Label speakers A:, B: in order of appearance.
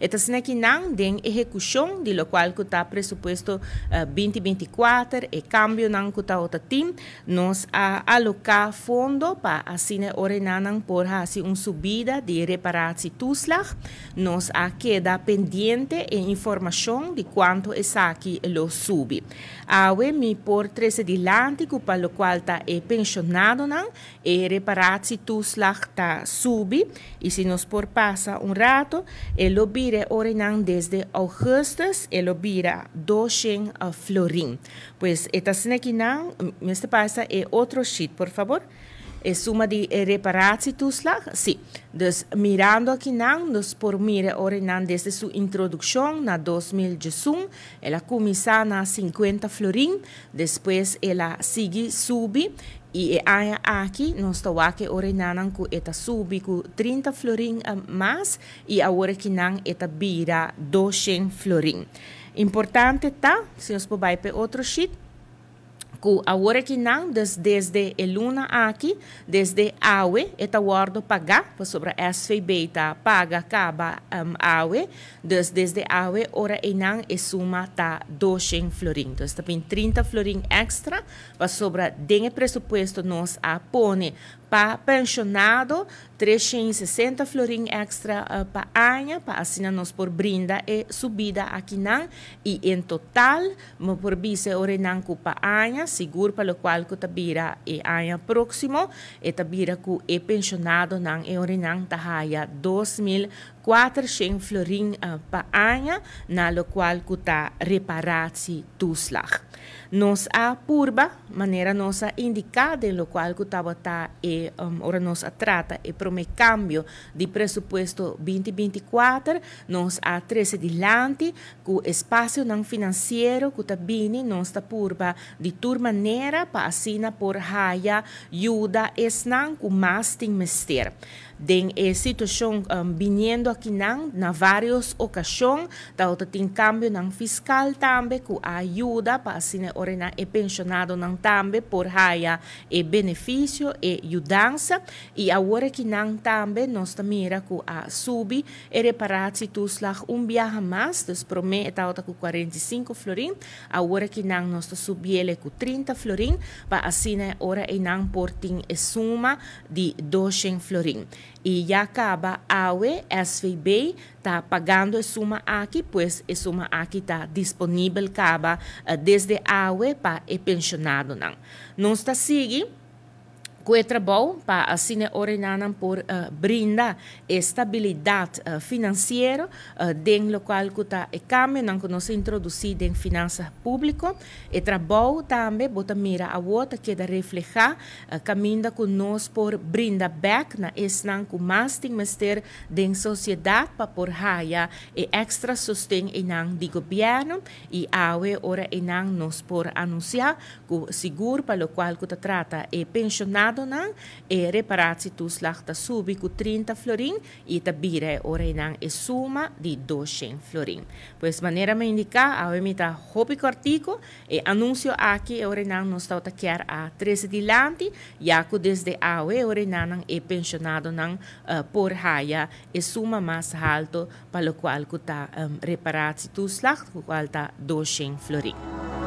A: E ta asina ki nan den ehekushon di lokual ku ta presupuesto 2024, e kambionan ku ta tin, nos a aloká fondo pa asina ora nan por hasi un subida di reparatietoeslag. Nos a keda pendiente e informashon di kuantu esaki lo subi. Awe mi por trese dilanti ku pa lokual ta e penshonadonan, e reparatietoeslag ta subi i si nos por pasa un ratu, e lo bira ora nan desde ougùstùs, e lo bira 200 florin. Pues e ta asina ki nan, mester pasa e otro sheet, por fabor. E suma di reparatietoeslag, si. Dus mirando aki nan, nos por mira ora nan desde su introdukshon na 2001, el a kuminsá na 50 florin, despues el a sigui subi i e aña aki nos ta wak ora nan ku e ta subi ku 30 florin mas i awor aki nan e ta bira 200 florin. Importante ta, si nos por bai pa otro sheet, ku awor aki nan, dus desde e luna aki, desde awe, e ta wòrdu pagá, pasobra SVB ta paga kaba awe, dus desde awe ora einan e suma ta 200 florin. Dus ta bin 30 florin èkstra, pasobra den e presupuesto nos a pone pa penshonado 360 florin èkstra pa aña, pa asina nos por brinda e subida akinan i en total mi por bisa ora nan ku pa aña, sigur pa lokual ku ta bira e aña próksimo, e ta bira ku e penshonadonan e ora nan ta haya 2400 florin pa aña na lokual ku ta reparatietoeslag. Nos a purba, manera nos a indiká den lokual ku tabata e ora nos a trata e promé kambio di presupuesto 2024, nos a trese dilanti ku espasionan finansiero ku ta bini, nos ta purba di tur manera pa asina por haya yuda esnan ku mas tin mester. Den e situashon biniendo akinan na vários okashon tabata tin kambionan fiskal tambe ku a yuda pa asina ora nan e penshonadonan tambe por haya e benefisio, e yudansa. I awor akinan tambe nos ta mira ku a subi e reparatietoeslag un biaha mas, dus promé e tabata ku 45 florin, awor akinan nos ta subiele ku 30 florin pa asina ora einan por tin e suma di 200 florin. I ya kaba awe SVB ta pagando e suma aki, pues e suma aki ta disponibel kaba desde awe pa e penshonadonan. Nos ta sigui ku e trabou pa asina ora nan por brinda estabilidat finansiero den lokual ku ta e kambionan ku nos a introdusí den finansa públiko. E trabou tambe bo ta mira awor ta keda reflehá kaminda ku nos por brinda bèk na esnan ku mas tin mester den sosiedat pa por haya e èkstra sosten einan di gobièrnu i awe ora einan nos por anunsiá ku sigur pa lokual ku ta trata e penshonadonan, e reparatietoeslag ta subi ku 30 florin i ta bira e ora einan e suma di 200 florin. Pues manera mi a indiká, awe mi ta hopi kòrtiku, e anunsio aki e ora einan nos tabata kier a trese dilanti, ya ku desde awe e ora einanan e penshonadonan por haya e suma mas halto pa lokual ku ta reparatietoeslag, kual ta 200 florin.